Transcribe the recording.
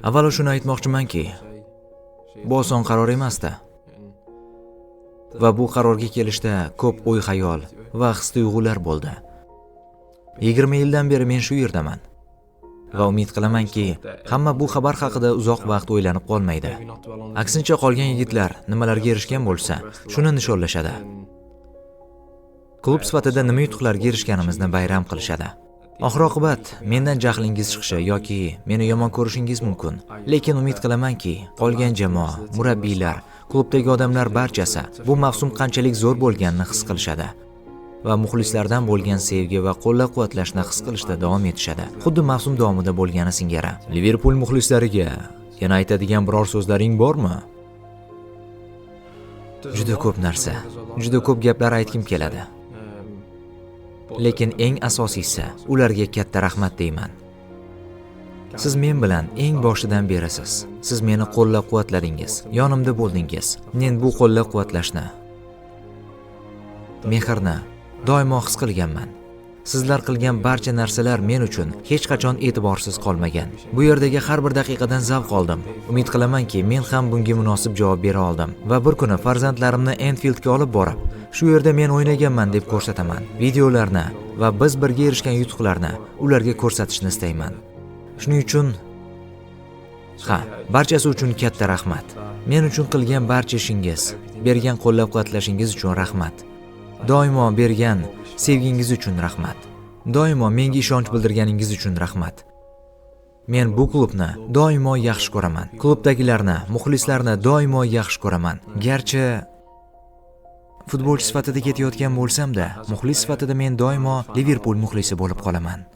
Avvalo shuni aytmoqchimanki, bu oson qaror emasdi va bu qarorga kelishda ko'p o'y-xayol va his-tuyg'ular bo'ldi. 20 yildan beri men shu yerdaman va umid qilamanki, hamma bu xabar haqida uzoq vaqt o'ylanib qolmaydi. Aksincha, qolgan yigitlar nimalarga erishgan bo'lsa, shuni nishonlashadi. Klub sifatida nima yutuqlarga erishganimizni bayram qilishadi. Oxir oqibat mendan jahlingiz chiqishi yoki meni yomon ko'rishingiz mumkin, lekin umid qilamanki, qolgan jamoa, murabbiylar, klubdagi odamlar barchasi bu mavsum qanchalik zo'r bo'lganini his qilishadi va muxlislardan bo'lgan sevgi va qo'llab-quvvatlashni his qilishda davom etishadi. Xuddi mavsum davomida bo'lgani singari. Liverpul muxlislariga yana aytadigan biror so'zlaring bormi? Juda ko'p narsa, juda ko'p gaplar aytgim keladi. Lekin eng asosiysi, ularga katta rahmat deyman. Siz men bilan eng boshidan berisiz. Siz meni qo'llab-quvvatladingiz, yonimda bo'ldingiz. Men bu qo'llab-quvvatlashni, mehrni doimo his qilganman. Sizlar qilgan barcha narsalar men uchun hech qachon e'tiborsiz qolmagan. Bu yerdagi har bir daqiqadan zavq oldim. Umid qilamanki, men ham bunga munosib javob bera oldim va bir kuni farzandlarimni Enfieldga olib borib, shu yerda men o'ynaganman deb ko'rsataman. Videolarni va biz birga erishgan yutuqlarni ularga ko'rsatishni istayman. Shuning uchun, ha, barchasi uchun katta rahmat. Men uchun qilgan barcha ishingiz, bergan qo'llab-quvvatlashingiz uchun rahmat. Doimo bergan sevgingiz uchun rahmat. Doimo menga ishonch bildirganingiz uchun rahmat. Men bu klubni doimo yaxshi ko'raman. Klubdagilarni, muxlislarni doimo yaxshi ko'raman. Garchi futbolchi sifatida ketayotgan bo'lsam-da, muxlis sifatida men doimo Liverpul muxlisi bo'lib qolaman.